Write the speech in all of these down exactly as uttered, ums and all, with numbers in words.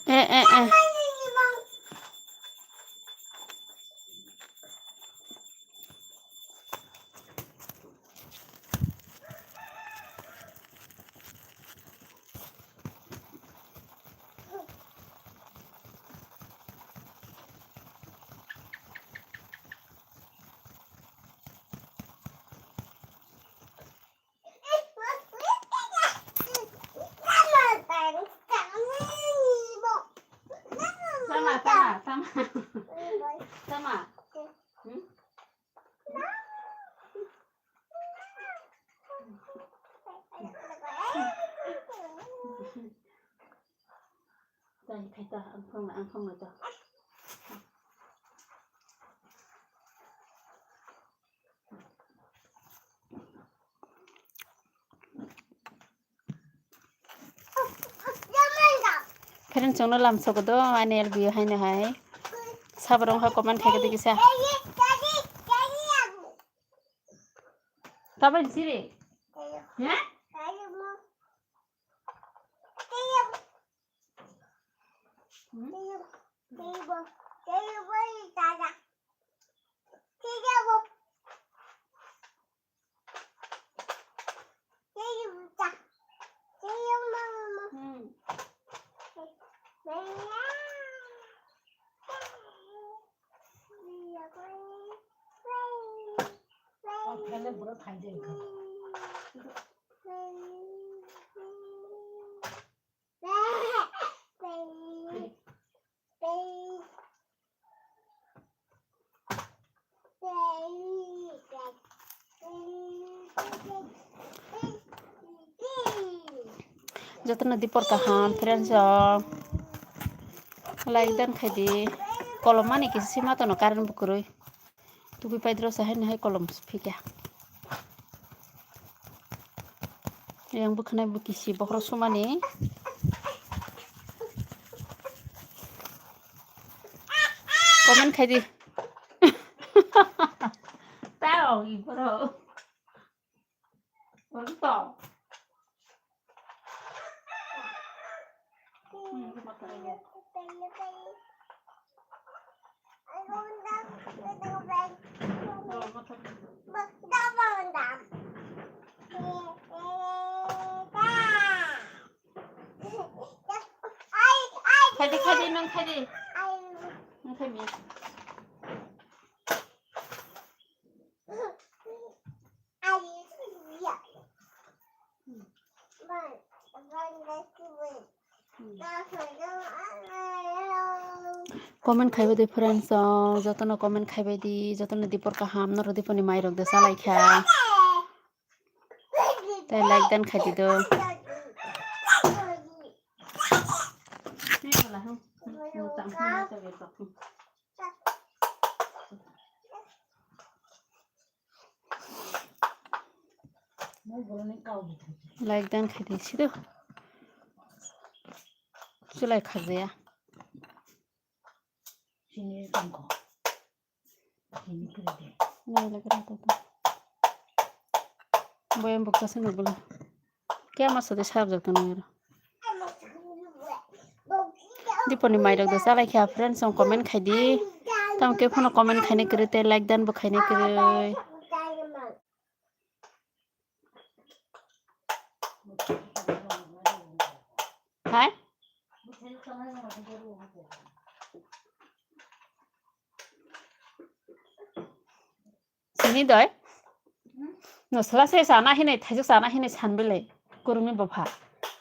Eh, eh, eh. Tama, tama, tama. Tama. Hmm? Tei khaita, ang phang, ang phang ta. Friends, chwngno lamsogo do, ani L B O haino hai. Sabrong ha comment khaikhe dikisa. Tabani siri? Ha? Hmm? Hmm. Jotono dipor kaham, friends rok. Like dan khaidi. Kolom mani kisi sima tono current bo kwrwi. Tubui paidro sa hai nahai kolom phikya. Yang bwkhanai bwkisi bokhorok sumani. Comment khaidi. Tao iphoro. Bonto. Khaidi, khaidi, nang khaidi. Nang khaidi. Comment khaibai di friends rok, jotono comment khaibai di, jotono dipor kaham, norok dipor ni mai rok de salai kha. Tei like dan khaidi do. Like dan khaidi sido. Chulai khajaya. Sini tongko. Sini kiri de. Lai lai kiri to. Boyam bukcha sini bula. Kya masa de sarap jak tong nang. Dipor ni mai rok de salai kha friends, song comment khaidi. Tamo khe phano comment khaini kwrwi tei like dan bo khaini kwrwi. Hai? Sini doi. No sala se sana hinai, thaijuk sana hinai san belai. Kurungni bopha.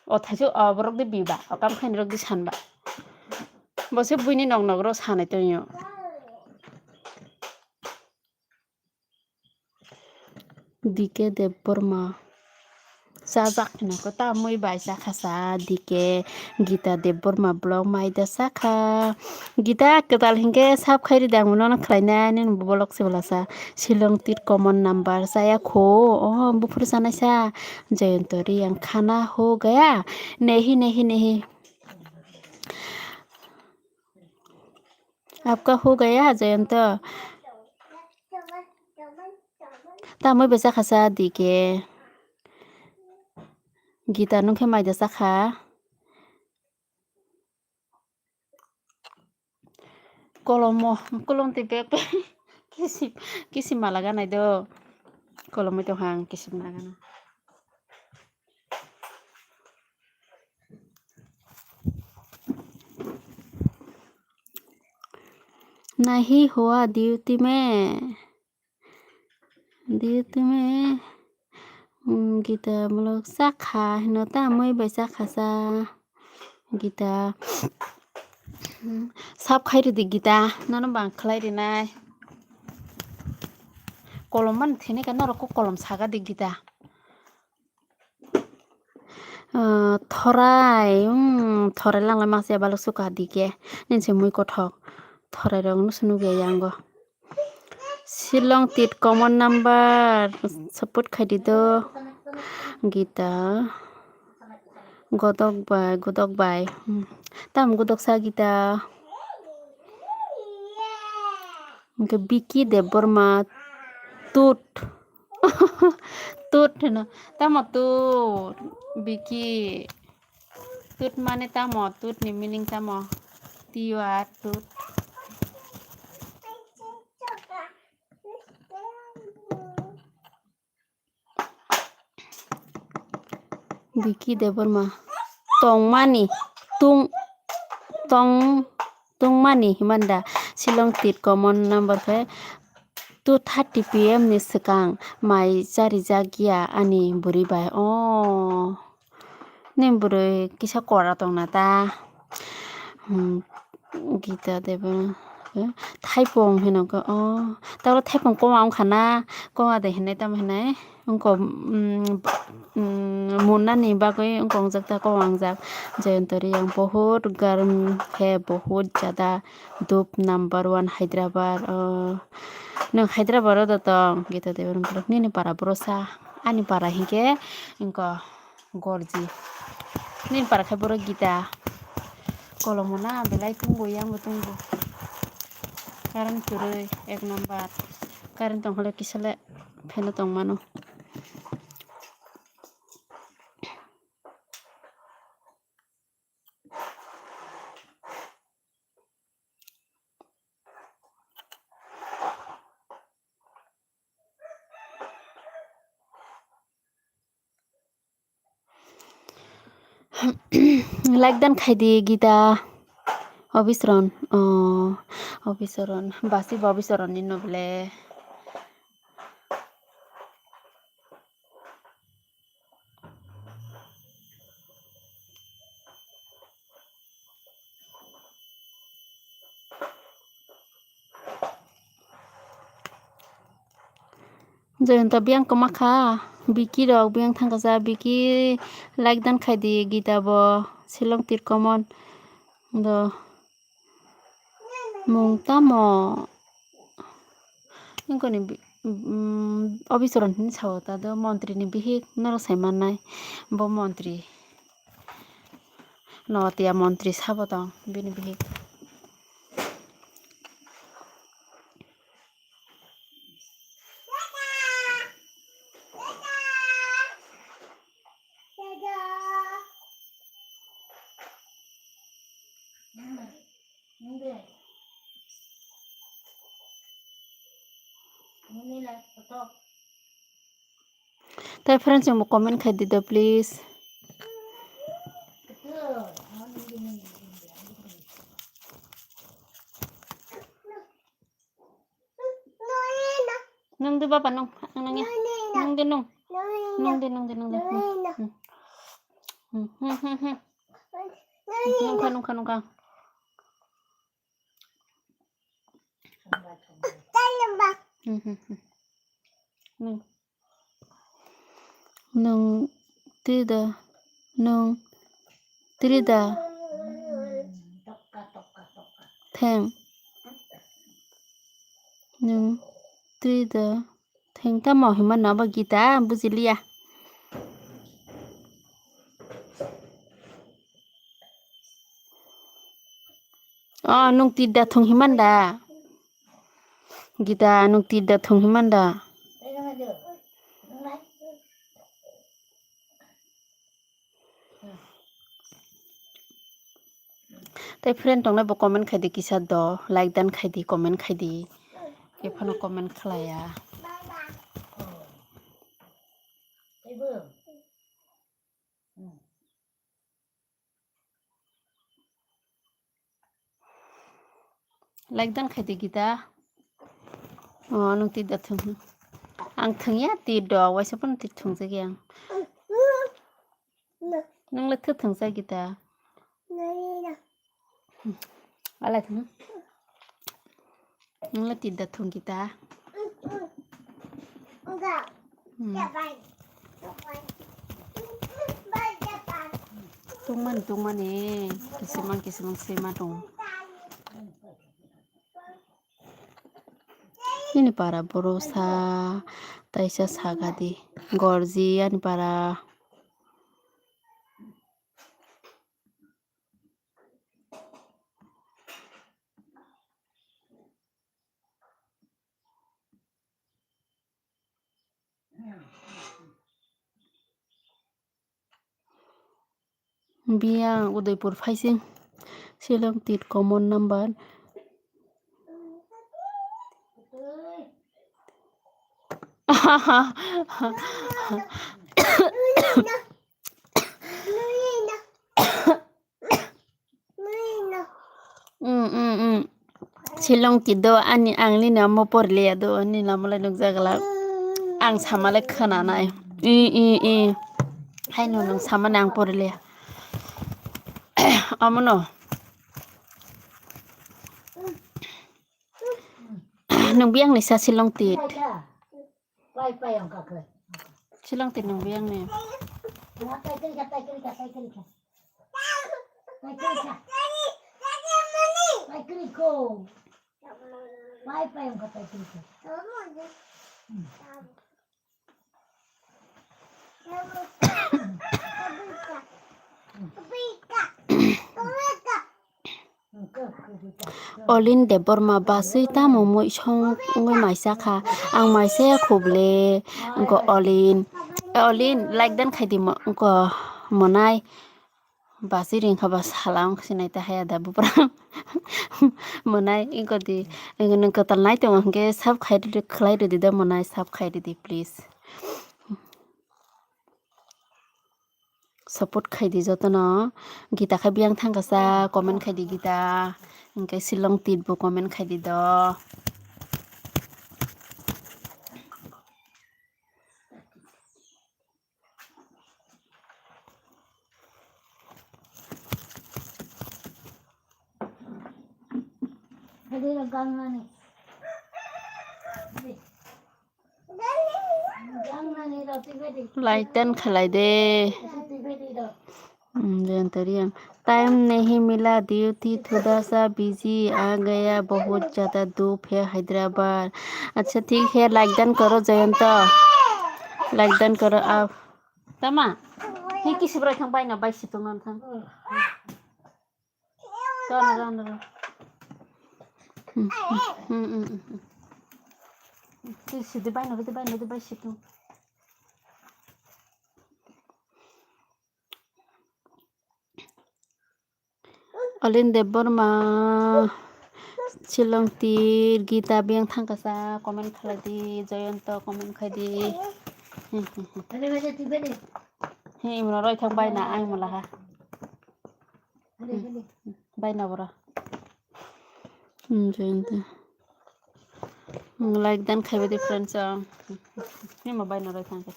O thaijuk, o borok de biba, o kam khaini rok de sanba. Bo se buini nok nok ro sanai tongo. D K Debbarma. Chajak hino ko ta mui bai chakha sa D K Gita Debbarma vlog mai da chakha. Gita kwtal hinkhe sab khairi da ang nono khlainai nini vlog se bwlasa. Shillong tir common number chaya kho. Oh, buphuru chanai sa. Jayanto Reang khana ho gaya. Nehi, nehi, nehi. Apka ho gaya Jayanta. Tamoi bai chakha cha dike. Gita nung khe maida chakha. Kolomo, kolom twi bag kisim, kisim mala ganai do. Kolomoi tong hang kisim mala gana. Nahi hua duty me. Duty me. Hmm, Gita muluk chakha hino tamoi bai chakha cha. Gita. Hmm, sap khai ridi Gita. Nono bang khlai rinai. Kolom man thini ka norok ko kolom saga di Gita. Ah, thorai, hmm, thorai lang lai masa balok suka dike. Nin se mui kothok. Thorai rok no sunu ge yango. Shillong tit common number. Support khai di do. Gita. Godok bai, godok bai. Hmm. Tam godok sa Gita. Hingke Vicky Debbarma tut. Tut hino. Tamo tut? Vicky. Tut mane tamo? Tut ni meaning tamo? T U R, tut. Vicky Debbarma. Tongmani, tung, tong, tongmani himanda. Shillong tit common number khe two thirty P M ni swkang mai charijak ya ani bwrwi bai. Oh. Ni bwrwi kisa kora tongna ta. Hmm, Gita Debbarma, eh, Thaipung hino khe, oh, tabuk Thaipung koma wngkha na, koma de hinwi tamo hinwi wngkha, mm, mm, munani bagwi wngkha wngjak ta koma wngjak. Jayanta Reang bahut garm hai, bahut jada dhup number one Hyderabad, oh, nwng Hyderabad o da tong, Gita Debbarma borok nini para bwrwsa, ani para hinkhe wngkha. Gorji. Nini para khai borok Gita. Kolomo na belai tungbo, yang bo tungbo. Current kwrwi ek number. Current tong hole kisa le pheno tong mano. Like dan khai di Gita. Obisoron, oh, Obisoron, basi ba Obisoron ni no bole. Jayanta biyang kwma kha, Vicky rok biyang thangkha sa, Vicky like dan khai di, Gita bo Shillong tir common do. Mung tamo? Wngkoni bi-, mm, Obisoron hini sao ta do, montri ni bihik norok sai mannai. Bo montri, Notiya montri sabo tong bini bihik. Tai friends, chwngbo comment khai di do, please. Nung di baba nung, nung ya. Nung di nung. Nung di, nung di, nung di. Hmm. Hmm, hmm, hmm, hmm. Nung kha, nung kha, nung kha. Hmm, hmm, hmm. Nung. Nwng twi da, nwng twi da theng. Nwng twi da theng tamo hinmano abo Gita, bujiliya. Oh, nung tit da thung himan da? Gita, nung tit da thung himan da? Tei friend tongnai bo comment khai di kisa do, like dan khai di, comment khai di. Ephano comment khlaiya. Like dan khai di Gita. Oh, nung tit da thung. Ang thung ya tit do, waisa phano tit thung jagya ang. Nung le thung thung sa Gita. Ala thung. Nung le tit da thung Gita. Hmm. Tungmani, tungmani, kisimang, kisimang sema tong. Ini para boro sa, taisa sagadi, gorji ani para. Biyang Udaipur phaising. Shillong tit common number. Mm, mm, mm. Shillong tit do ani ang nini amo porliya do nini amo lai nukjagala. Ang sama lai khwnanai. I, i, i. Haino nung samani ang porliya. Omono. Nung biyang ni sa Shillong tit. Shillong tit nung biyang ni. Olin Debbarma basui tamo muisong wngwi maisa kha. Ang maisa ya khuble wngkha Olin. Eh, Olin, like dan khai di mo, wngkha monai. Basui ring kha ba sala wngkha sinai ta haya da buprang. Monai wngkha di, wngkha nung kwtal nai tongo hwnkhe sub khai rwdi, khlai rwdi da monai, sub khai rwdi please. Support khai di jotono. Gita khe biyang thangkasa comment khai di Gita. Hwnkhe Shillong tit bo comment khai di do. Like dan khalai de. Hmm, Jayanta Reang. Time nahi mila, duty thoda sa busy aa gaya, bahut jyada dhoob hai Hyderabad. Acha thik hai, like dan karo Jayanta. Like dan karo aap. Tama? Hi kisi bwrwi thang bai na bai si tong non thang. Rana, rana, rana. Hmm, hmm, hmm, hmm, hmm. Twi sidi bai no, twi bai no, twi bai situ. Olin Debbarma, Shillong tir, Gita biyang thangkasa, comment khalai di, Jayanta comment khai di. Hi, imno roi thang bai na, ang mala ha. Bai na bora. Hmm, join de. Hmm, like dan khai badi friends ang. Ni ma bai na roi thang ka.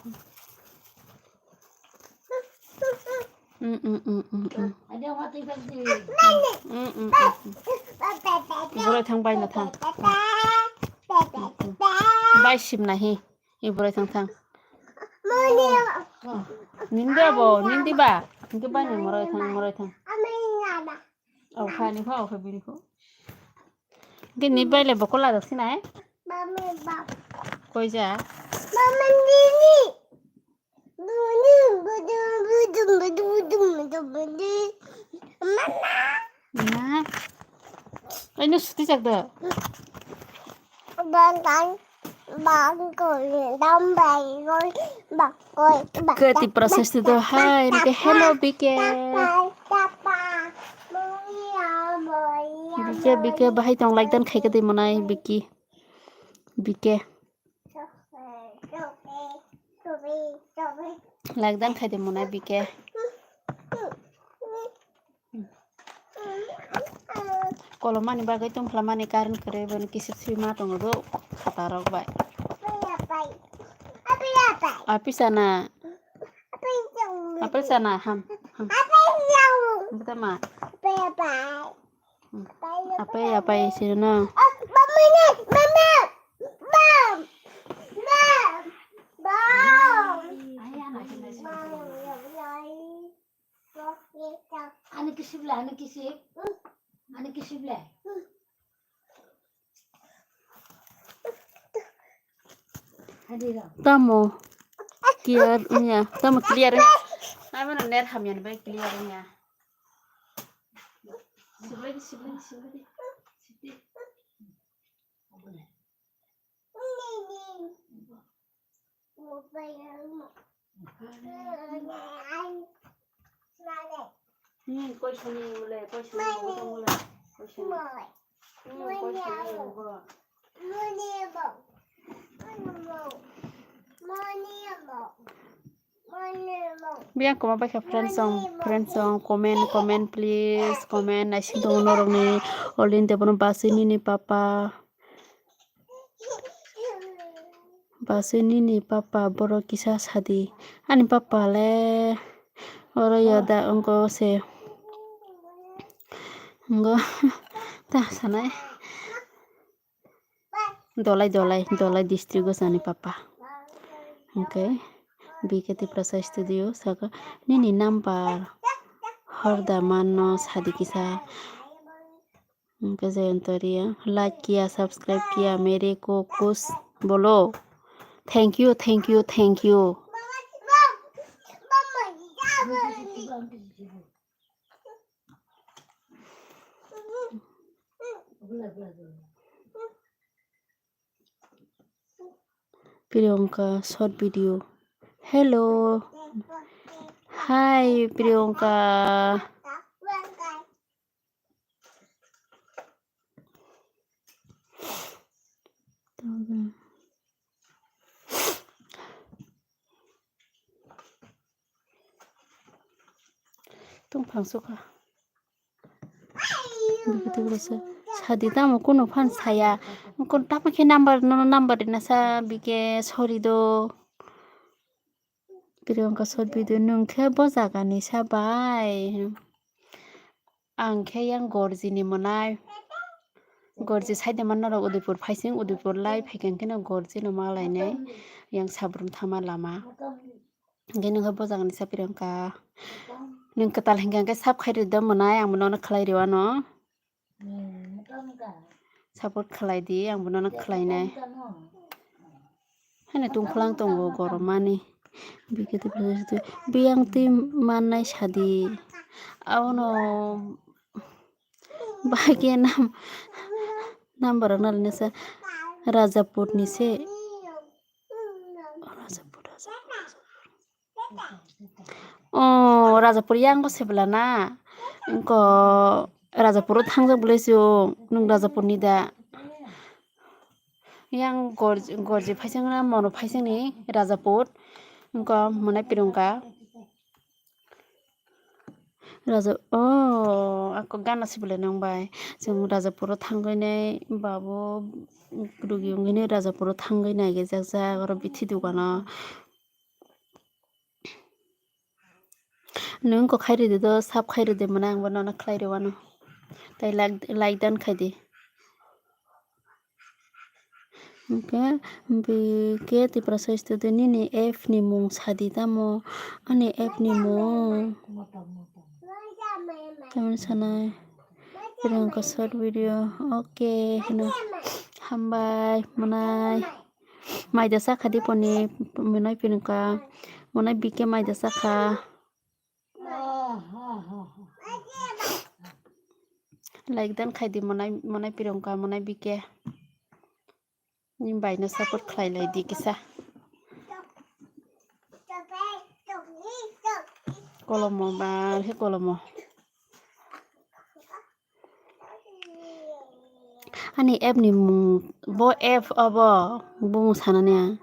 Hmm, hmm, hmm, hmm, hmm. Hmm, hmm, hmm, hmm. Boroi thang bai na thang. Bai sim na hi. Iboroi thang thang. Nindi abo, nindi ba? Hingke bai ni moroi thang, moroi thang. Au kha ni kho, au kha bini kho. Hingke ni bai le bokol ladok sinai? Koi ja? Na. Aino suti jak da. Bang bang bang koi dam bai koi bang koi bang. Kati process tu do hai, bike hello bike. Bike bike bahai tong like dan khai kati monai bike. Bike. Like dan khai de monai bike. Kolomani bagwi tongphlamani current kwrwi boni kisa sima tongo do khata rok bai. Apisa na. Apisa na ham ham. Butama. Apai apai sirno. Ani kisip le, ani kisip. Ani kisip le. Tamo clear wngya, tamo clear wngya. Amo no net hamya ni bai clear wngya. Siblai di, siblai di, siblai di. Sibdi. Hmm, koisani mole, koisani mole, koisani mole, koisani. Hmm, koisani mole. Biang koma bai kha friends song, friends song, comment, comment, please, comment, naising tongo norokni, Olin Debbarma Basui nini papa. Basui nini papa borok kisa sadi. Ani papa le oro ya da wngko se. Wngko ta sanai. Dolai dolai dolai district o sani papa. Hwnkhe B K Tiprasa studio saka nini number horda manno sadi kisa. Hwnkhe Jayanta Riya, like kiya, subscribe kiya, mere ko kuch bolo. Thank you, thank you, thank you. Priyanka short video. Hello. Hi, Priyanka. Tongphang sukha. Sadi tamo kunu phan saya. Kunu tamo khe number, nono number rina sa bike sorry do. Priyanka short video, nwng khe bo jaga ni sa bai? Ang khe yang Gorji ni mwnai. Gorji side man norok Udaipur phaising, Udaipur lai phaikha khe no Gorji no ma lainai. Yang Sabrum thama lama. Hwnkhe nwng khe bo jaga ni sa Priyanka. Nwng kwtal hinkha khe sab khai rwdi mwnai, ang bo nono khlai rw ano. Support khlai di, ang bono khlainai. Haino tongphlang tongo goromani. Bikhe tei biyang twi mannai sadi. Abono bahai khe nam, number rok nalai nasa Rajapur ni se. Rajapur, Rajapur, Rajapur. O Rajapur yang bo sebla na. Engko Rajapur o thangjak bwlai chwng, nwng Rajapur ni da? Yang Gorji, Gorji phaising na, mono phaising ni Rajapur. Engko mwnai Pirongka. Raja, o, ako gana sibole nang bai. Chwng Rajapuro thangwi nai, babo, rugi wngwi nai Rajapuro thangwi nai jak jak, oro bithi dogano. Nwng kok khai rwdi do, sap khai rwdi mwnai, ang bo nono khlai rw ano. Tai like, like dan khai di. Hwnkhe bikhe Tiprasa student nini app ni mung sadi tamo? Ani app ni mung tamni sanai? Pirongka short video. Okay hino. Hambai mwnai. Maida sakha di poni mwnai Pirongka. Mwnai bikhe maida sakha. Like dan khai di monai, monai pirongka, monai bike. Ni baino support khlai lai di kisa. Kolomo ba he kolomo. Ani app ni mung bo app obo bung sanani ang.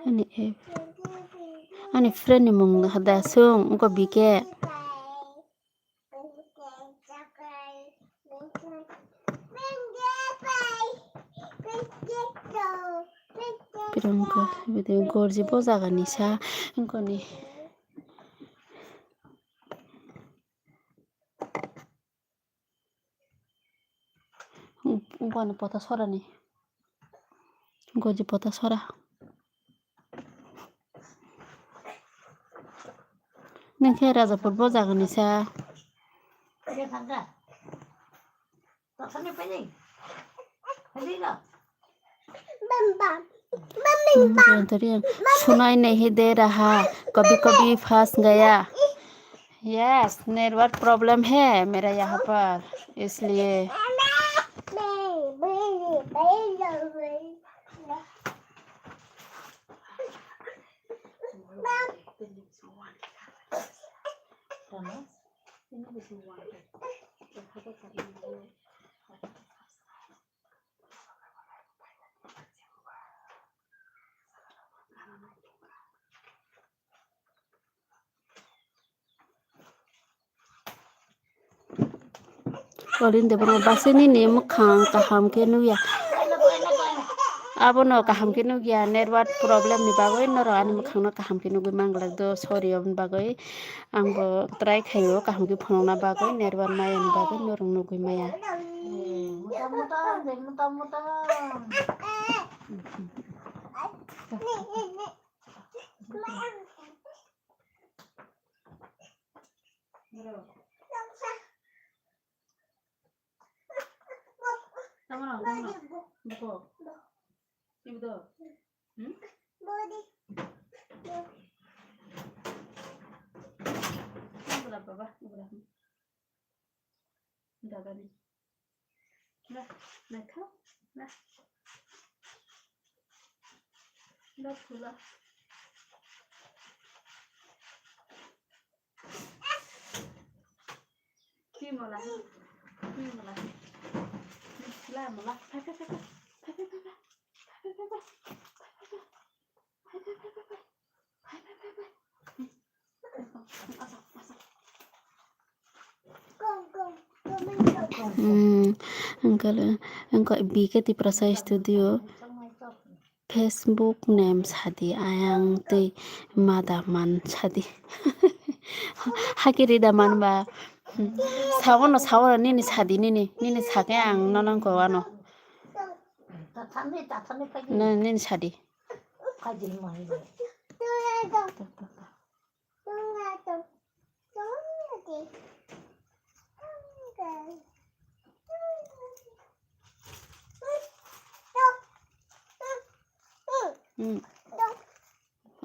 Ani app. Ani friend ni mung da sung ko bike. Pirongko, gorji bo jaga ni sa, wngkoni. Wngkoni pota sora ni. Gorji pota sora. Nang khe Rajapur bo jaga ni sa. Sunai nahi de raha, kabhi kabhi phas gaya. Yes, network problem hai mera yahan par, isliye. Olin de bono basi nini mwkhang kaham khe nukya. Abono kaham khe nukya, network problem ni bagwi norok ani mwkhang no kaham khe nugwi manglak do, sorry, oboni bagwi. Ang bo try khaio kaham khe phunukna bagwi, network maya ni bagwi norok nugwi maya. Tamo rang, tamo rang. Buko. Ibu do. Hmm? Ibu lah, baba, ibu lah. Dada ni. Lah, naikha. Lah. Lah, pula. Twi mola. Twi mola. Twi mola. Phai, phai, phai, phai. Phai, phai, phai, phai. Phai, phai, phai, phai. Phai, phai, phai, phai. Phai, phai, phai, phai. Asok, asok. Hmm, angkal, angkal B K Tiprasa Studio. Facebook name sadi ayang tei mada man sadi. Hakiri da man ba. Sawono, sawono nini sadi nini, nini sake ang nonong ko ano. Tathani, tathani khaidi. Na, nini sadi. Khaidi mo. Hmm.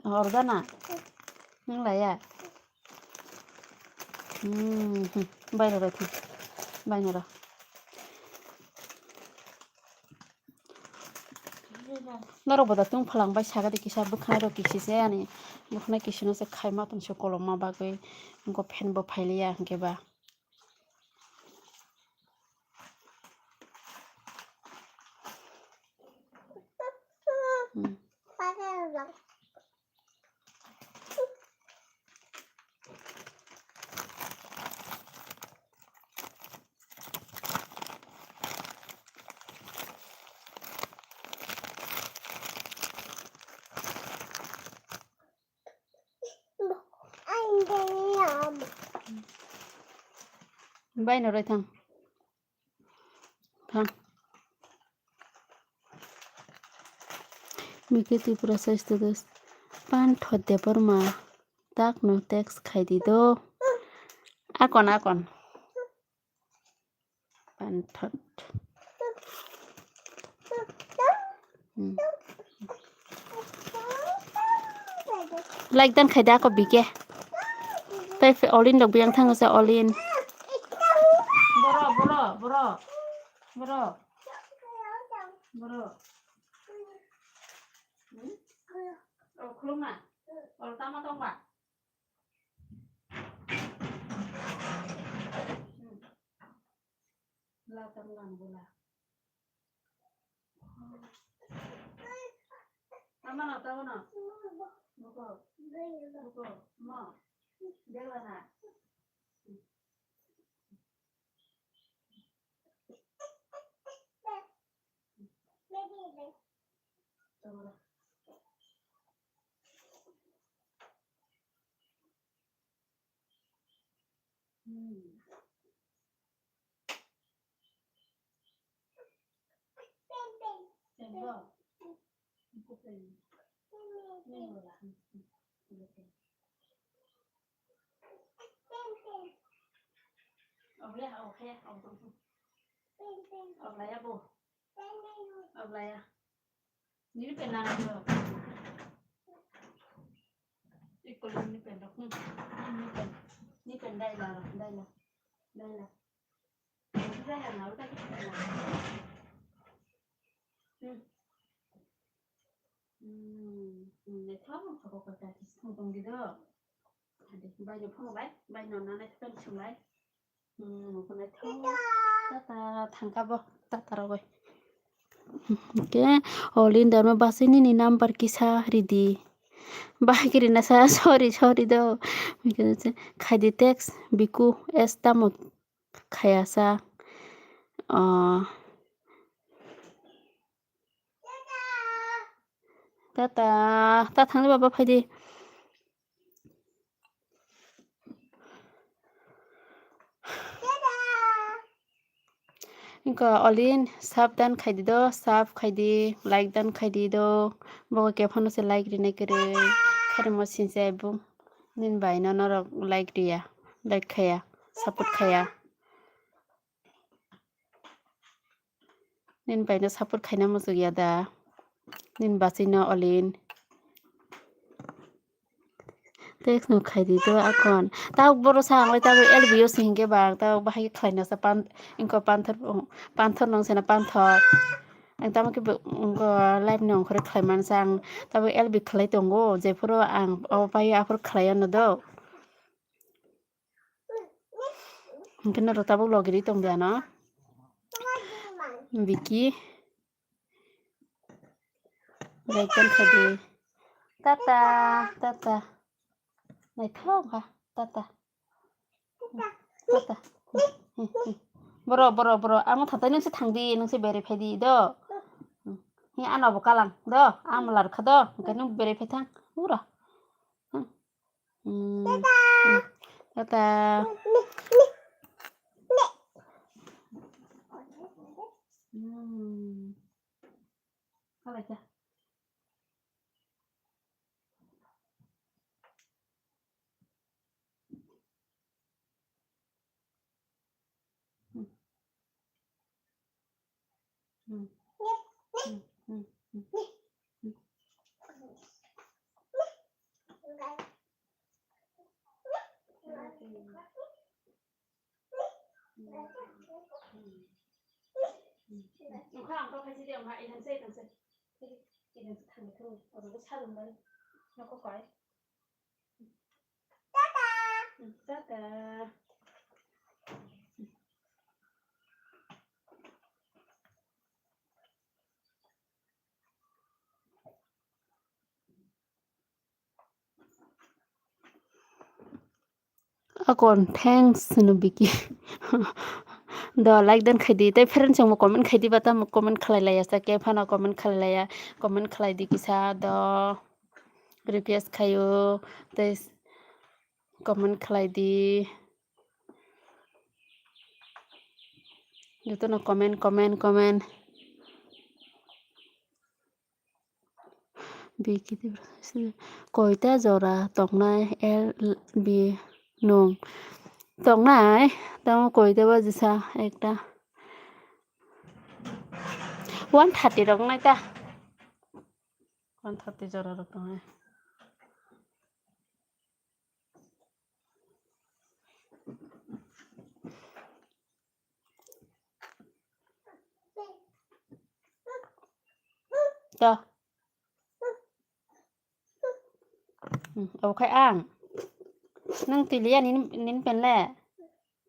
Organa. Nang laya. Hmm. Bai na bai thang. Bai na ra. Norok bo da tong phalang bai saka de kisa bwkhwnai rok kisi se ani bwkhwnai kisi no se khaima tong se kolom ma bagwi wngkha fan bo phailiya hwnkhe ba. Hmm. Bai no roi thang. Thang. Miki Tripura Saisto Das. Panthot Debbarma. Tak no text khai di do. Akon, akon. Panthot. Hmm. Like dan khai da ko bike. Tai phe-, Olin rok biyang thango sa Olin. Boro, boro, boro. Boro. Boro. Hmm? Oh, khulumna. Oh, tama tongba. Hmm. La tam lang bula. Tamano, tamano. Buko. Buko. Mo. Belana. Hmm. Pen bo? Pen. Pen wala. Hmm, hmm. Oglaya, oglaya, oglaya. Oglaya bo. Oglaya. Nini pen nang to. Ikol nini pen rok. Hmm. Nini pen. Nini pen dai la, dai la. Dai la. Dai la na, uta ki pen la. Hmm. Hmm. Hmm. Ne thong thong ko ka ki thong thong di do. Ade, bai no phone bai, bai no nana pen sung bai. Hmm, phone thong. Tata thangka bo, tata rogoi. Ke, Olin dama basi nini number kisa ridi. Bahai kiri na sa, sorry, sorry do. Khaidi text, biku, es tamo khaya sa. Oh. Tata, ta thangdi baba phaidi. Inko Olin sub dan khaidi do, sub khaidi, like dan khaidi do. Bogo kephano se like rinai kwrwi. Kharimo sinse bung. Nin bai no norok like riya, like khaya, support khaya. Nin bai no support khaina muchuk ya da. Nin basi no Olin. Text no khaidi to akon. Tabuk boro sa ang lai tabuk L B o se hinkhe ba ang tabuk bahai khlaina sa pan, inko panthor, panthor nong sana panthor. Ang tamo khe bo, inko live ni ongkhorwi khlai man sa ang tabuk L B khlai tongo. Jephuru ang o pai aphuru khlai ano do. Hinkhe norok tabuk logiri tong di ano. Biki. Like dan khaidi. Tata, tata. Naithok ha, tata. Tata. Boro, boro, boro. Amo thatai nungsi thangdi, nungsi bere phaidi do. Hi ano bo kalang do, amo lar kha do. Hinkhe nung bere phai thang. Ura. Hmm. Tata. Hmm. Tata. Hmm. Kalaika. Hmm. Hmm. Hmm, hmm, hmm, hmm. Nokha ang kok khaisi de, nokha ilang se, ilang se. Ilang se thangwi thangwi, oro bo salong bai. Nokho koi. Tata. Tata. Akon, thanks, hino Biki. Do, like dan khaidi, tei friends chwngbo comment khaidi ba, tamo comment khlai laiya sa, khe phano comment khlai laiya, comment khlai di kisa, do, request khaio, tei comment khlai di. Jotono comment, comment, comment. Biki Tiprasa, koita jora tongnai L B nung? Tongnai, tamo koita bajisa ekta. One thirty rok nai ta. One thirty jora rok tongnai. To. Hmm, obo khai ang. Nang tiliya nini, nini pen le.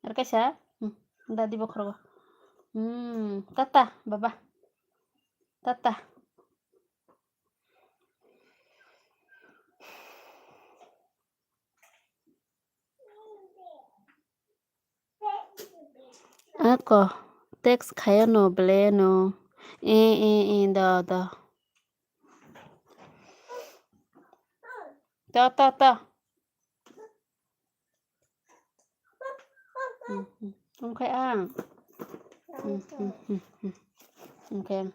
Ar kaisa. Hmm, dadi bokhorogo. Hmm, tata, baba. Tata. Ako, text khayo no ble no. E, e, e, do, do. To, to, to. Hmm, hmm. Omo khai ang. Hmm, hmm, hmm, hmm. Omo khai ang.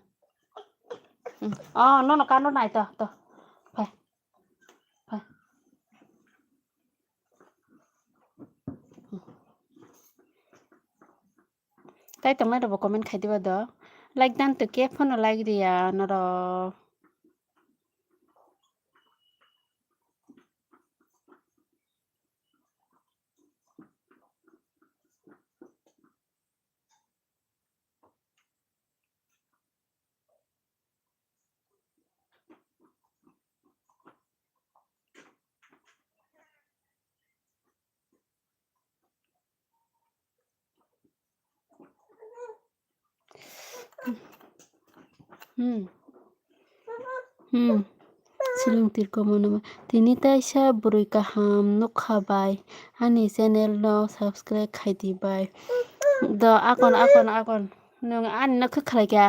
Hmm. Oh, no, no, kano nai to, to. Phai. Phai. Hmm. Tai tongnai rokbo comment khai diba do. Like dan to khe phano like riya norok. Hmm. Hmm. Silong tirko mono ma. Tini taisa bwrwi kaham nukha bai. Ani channel no subscribe khai di bai. Do akon, akon, akon. Nwng ani no khwkhlai kha.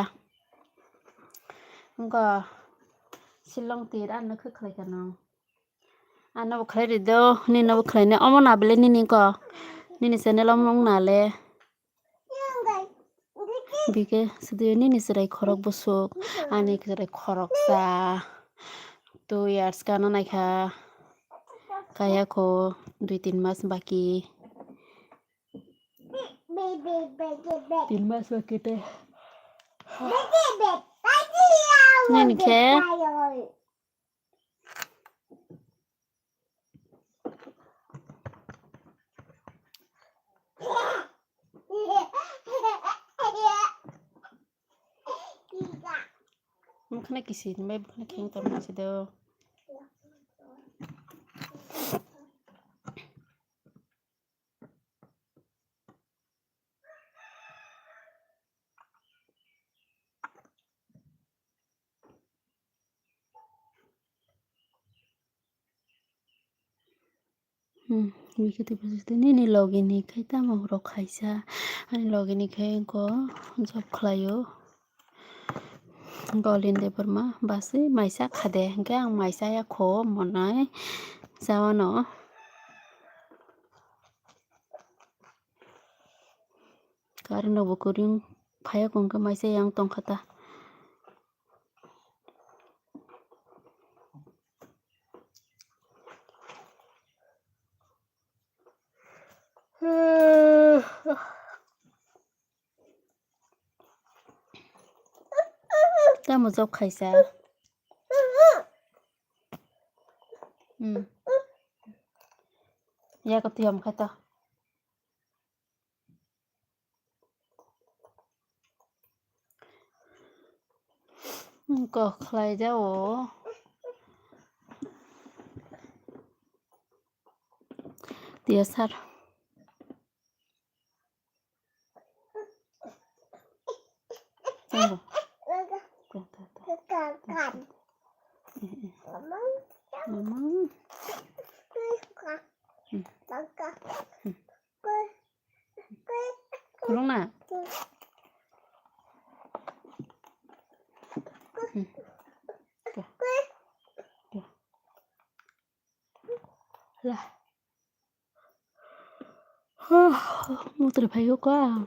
Wngkha. Silong tir ani no khwkhlai kha nwng. Ano bo khlai ri do, nini no bo khlai ni. Omo na bele nini ko. Nini channel omo wng na le. Bike sidi nini chwrai khorok bwswk, ani chwrai khoroksa. Two years kano naikha. Kaya ko dui tin mas baki. Tin mas baki te. Nini khe. Bwkhana kisin bai bwkhana kheng tongma se do. Hmm, bikhe tei bwswk tei nini logi ni khai tamo rok khaisa, ani logi ni khai wngkha job khlaio. Golin Debbarma basi maisa khade, hwnkhe ang maisa ya kho monai chawano. Current rok bo kwrwng phaiya kho, hwnkhe maisa yang tongkha ta. Tamo job khaisa. Hmm. Yako tiyam khato. Kok khlai jao. Tiya sar. Tunggu. Tuh, tuh, tuh. Tuh, tuh, tuh. Eh, eh. Mamang. Hmm. Hmm. Khulung na? Hmm. Tuh. Tuh. Lah. Huh, mutri phaio ka.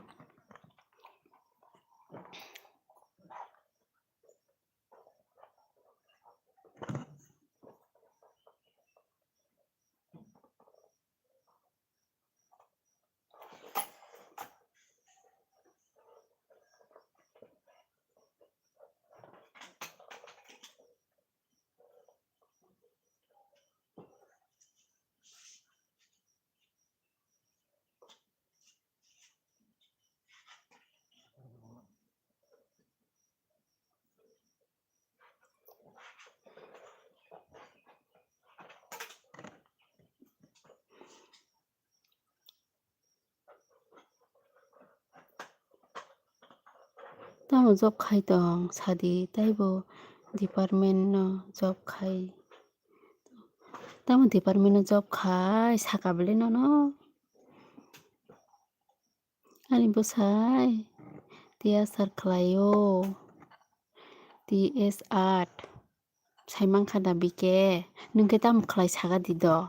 Job khai tong sadi, taibo department no job khai. Tamo department no job khai saka bele nono. Ani bwsai T S R khlaio. T S R. Sai mankha da B K. Nwng khe tamo khlai saka di do.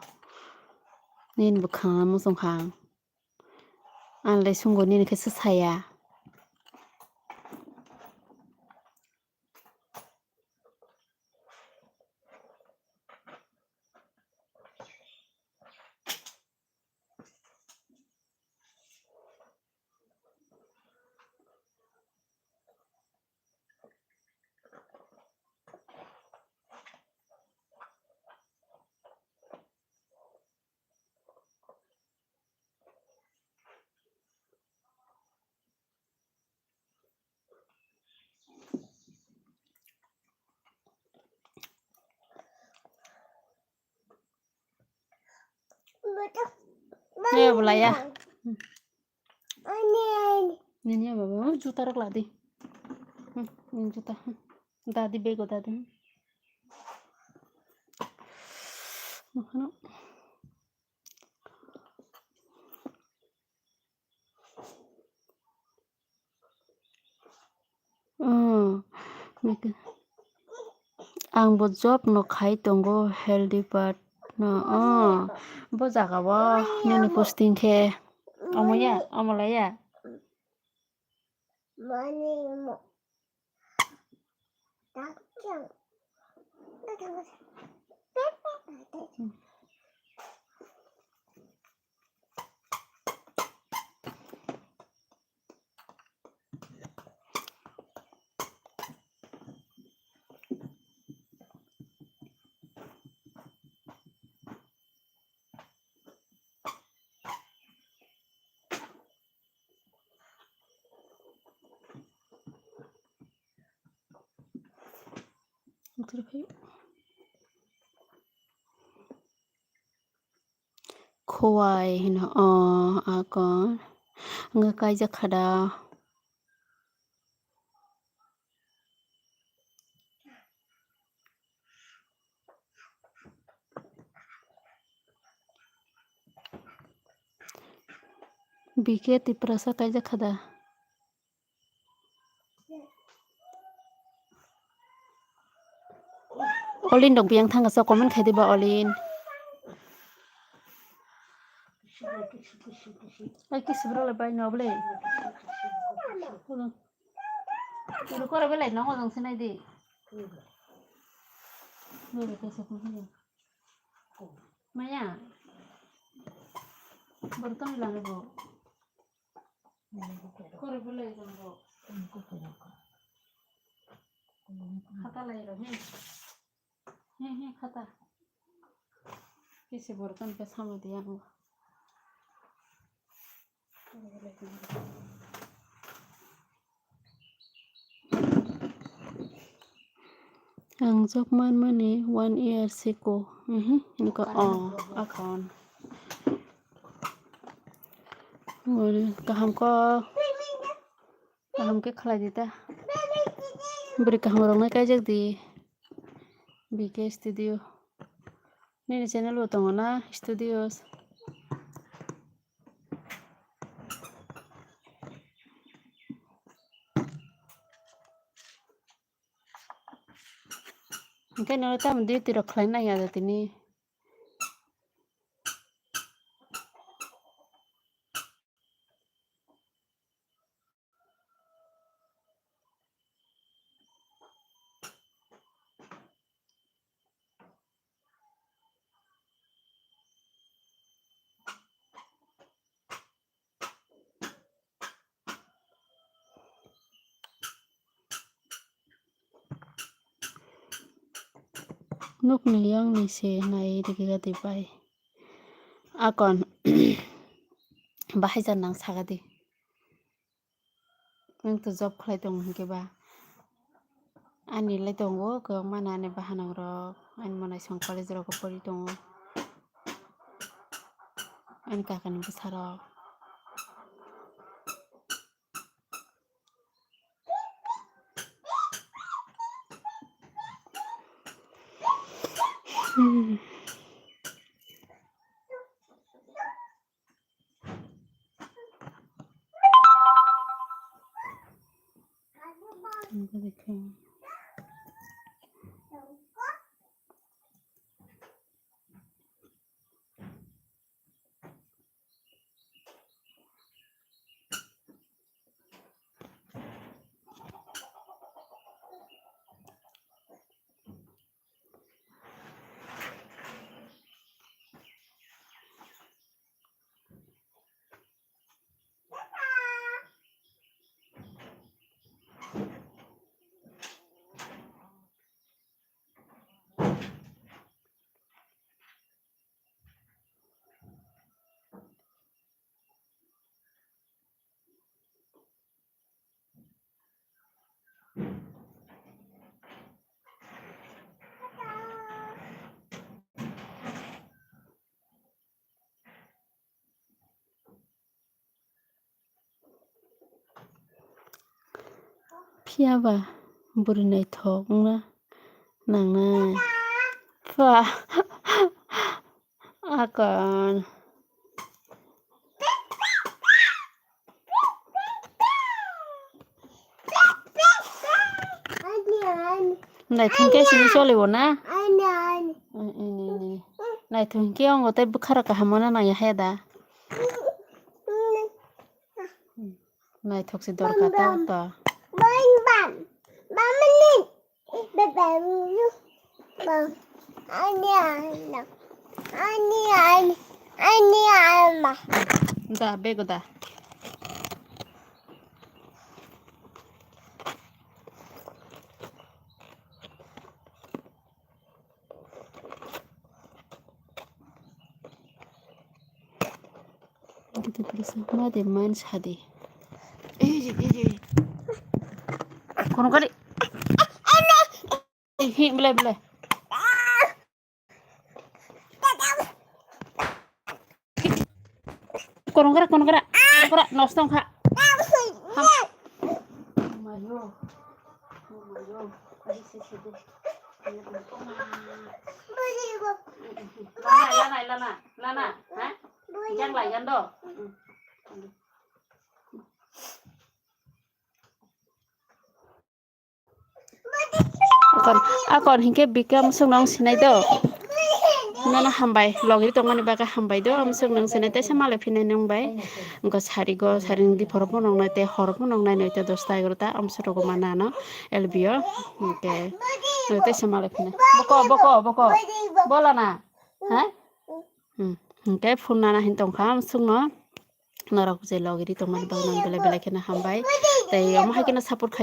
Nini bwkhang muchung kha ang. Ang le sungo nini khe se saya. Eh, bolaya. Nini ya baba, juta rok ladi. Hmm, nini juta. Hmm. Dadi bego dadi. Ano. Oh, mik-, ang bo job no khai tongo, health department no. Oh, bo jaga o nini posting khe omo ya, omo lai ya. Khowai hino, o, akon. Nga kaijak khada. B K Tiprasa kaijak khada. Olin dong biyang thangkha so comment khai diba Olin. Ai kisi bro le bai no ble. Uru kore belai no mojang sinai di. Nini kese kuhini. Maya. Borton lana bo. Kore belai jang bo. Khata lai ro he. He he khata. Kisi borton ke sama diya. Ang job manmani one year siko. Mhm, nukha, oh, account. Wari, kaham ko. Kaham khe khlai di ta. Bwrwi kaham rok nai kaijak di. B K Studio. Nini channel bo tongo na Studios. Hwnkhe no tamo duty rok khlai nai ya da tini. Nukni yangni se nai rikha di bai. Akon bahai jan nang saka di. Nwng to job khlai tongo hinkhe ba? Ani lai tongo kwbangma ani bahanok rok, ani mwnaisong college rogo pori tongo, ani kakani bwsarok. Phiya ba bwrwi naithok wngna nangnai. Pha. Akon. Naithok khe sini choliwo na? Naithok khe ongo tei bwkha rok kaham mano nangya haya da? Naithok se dorkar ta to. Da bego da. Gede berasa ma de man sadi. Ei, ei, ei. Kono kari. Hi, belai, belai. Konongkara, konongkara, konongkara, nosto wngkha. Ham. Oh my God. Oh my God. Ari se se de. Lana, lana, lana, lana, ha? Jang lai gan do. Akon, akon hinkhe bikha musuk nang sinai do. Nono hambai, logi tongmani bagwi hambai do, musuk nang sinai teisa malai phinai nung bai. Wngkha sari go, sari ni diphoro phano nang nai tei horo phano nang nai noita dosta egarota, amsa rogo mana ano, L B o. Hinkhe, teisa malai phinai. Boko, boko, boko. Bola na. Ha? Hmm. Hinkhe phone nana hin tongkha musuk no. Norok je logi ri tongmani bagwi belai belai kheno hambai. Tei omo hai kheno support khai